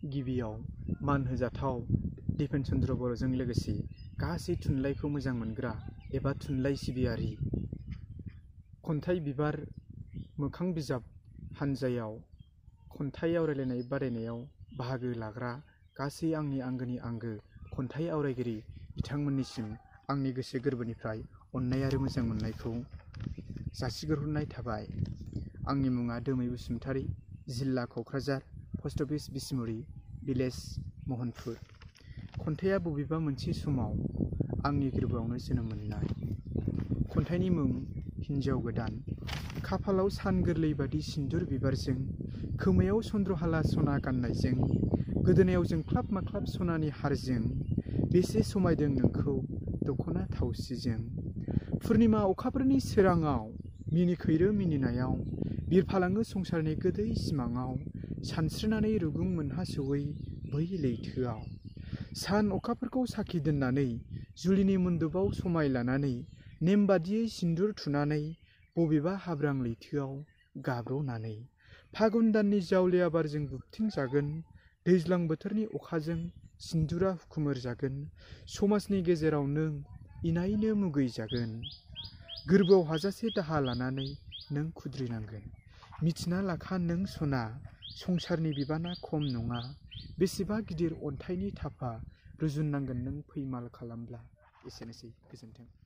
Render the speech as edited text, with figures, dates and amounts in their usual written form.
गिबियाव मान होजाथाव दिपेन चन्द्र बर'जों लोगोसे गासै थुनलाइखौ मोजां मोनग्रा एबा थुनलाइ सिबियारि खन्थाइ बिबार मोखां बिजाब हानजायाव खन्थाइ आवरायलायनाय बादायनायाव बाहागो लाग्रा गासै आंनि आंगोनि आंगो खन्थाइ आवरायगिरि बिथांमोननिसिम आंनि गोसो गोरबोनिफ्राय अननाय आरो मोजां मोननायखौ जासिहरनाय थाबाय। आंनि मुङा दोमै बसुमतारी, जिल्ला क'क्राझार, पस्ट अफिस बिसमुरि, भिलेज महनपुर। खन्थाइया बबेबा मोनसे समाव आंनि गोरबोआवनो जोनोम मोननाय। खन्थाइनि मुं हिन्जाव गोदान। खाफालाव सान गोरलै बादि सिन्दुर बिबारजों, खोमायाव चन्द्रहाला सना गाननायजों, गोदोनायाव जोंख्लाब माख्लाब सनानि हारजों, बेसे समायदों नोंखौ दख'ना थावसिजों। पुर्निमा अखाफोरनि सोराङाव, मिनिखैरो मिनिनायाव, बिरफालाङो संसारनि गोदै सिमाङाव, सानस्रिनानै रुगुं मोनहास'यै बै लैथोआव। सान अखाफोरखौ साखि दोननानै, जुलिनि मन्दबाव समाय लानानै, नेम बादियै सिन्दुर थुनानै, बबेबा हाब्रां लैथोआव गाब्र'नानै, फागुन दाननि जावलिया बारजों बुबथिंजागोन, दैज्लां बोथोरनि अखाजों सिन्दुरा हुखुमोर जागोन, समाजनि गेजेराव नों इनायनो मुगैजागोन, गोरबोआव हाजासे दाहा लानानै नों खुद्रिनांगोन। मिथिना लाखा नों सना, संसारनि बिबाना खम नङा, बेसेबा गिदिर अन्थाइनि थाफा रुजुननांगोन नों फैमाल खालामब्ला। एसेनोसै, गोजोन्थों।